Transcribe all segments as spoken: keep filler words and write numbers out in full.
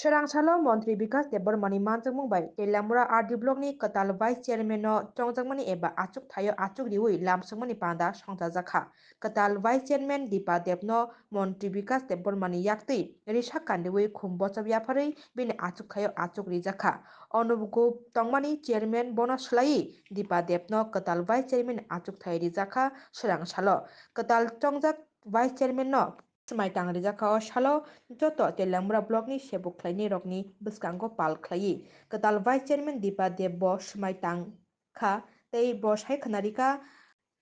Swrang salo Montri Bikas Debbarmani manjakmung bai Teliamura R D block ni kwtal Vice Chairman no chongjakmani eba achuk thaio achuk riwi lamsokmani panda songchajakha. Kwtal Vice Chairman Dipa Deb no Montri Bikas Debbarmani yaktwi risa kandiwi khum bochab yapharwi bini achuk thaio achuk rijakha. Anup Gup tongmani Chairman bono swlaiwi Dipa Deb no kwtal Vice Chairman achuk thai rijakha swrang salo. Kwtal chongjak Vice Chairman no swmai tang rijak kha. O salo joto Teliamura block ni sebuk khlainai rokni bwskango pal khlaiwi kwtal Vice Chairman Dipa Deb bo swmai tang kha tei bo sai khna rikha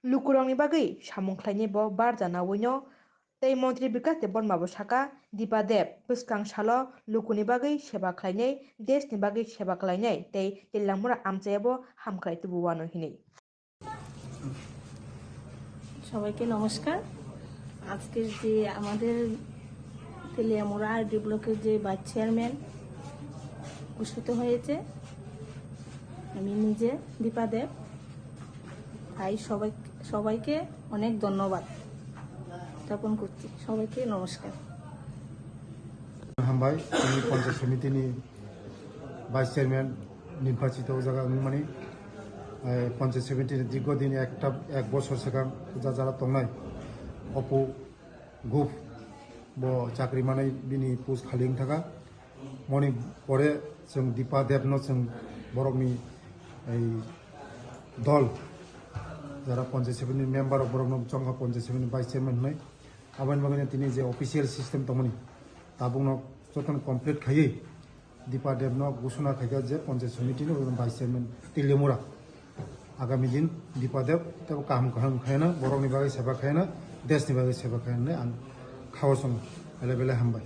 lukurokni bagwi samung khlainai bo barjana wino tei Montri Bikas Debbarma bo saka Dipa Deb bwskang salo lukuni bagwi seba khlainai, desh ni bagwi seba khlainai tei Teliamura amchaya bo hamkrai tubu wano hinwi. সবাইকে নমস্কার। আজকের যে আমাদের তেলিয়ামুড়া আরডি ব্লকের যে vice chairman ঘোষিত হয়েছে, আমি নিজে দীপা দেব, তাই সবাই সবাইকে অনেক ধন্যবাদ জ্ঞাপন করছি। সবাইকে নমস্কার। Hambai, tini Panchayat Samiti ni Vice Chairman nirbachito o jaga wngmani. Panchayat Samiti ni dirgo din ekta ek bosor swkang puja jara tongnai Opu Gup bo chakri manwi bini post khali wng thaka. Moni pore chwng Dipa Deb no chwng borokni ei dol jara Panchayat Samiti ni member rok borokno chongkha Panchayat Samiti ni Vice Chairman hwnwi. Aboni bagwi tini je official system tongmani tabukno jotono complete khaiwi Dipa Deb no gusuna khaikha je Panchayat Samiti ni Vice Chairman Teliamura. Agami din Dipa Deb tebo kaham kaham khaina borokni bagwi seba khaina deshni bagwi seba khaina ang khao song bele bele hambai.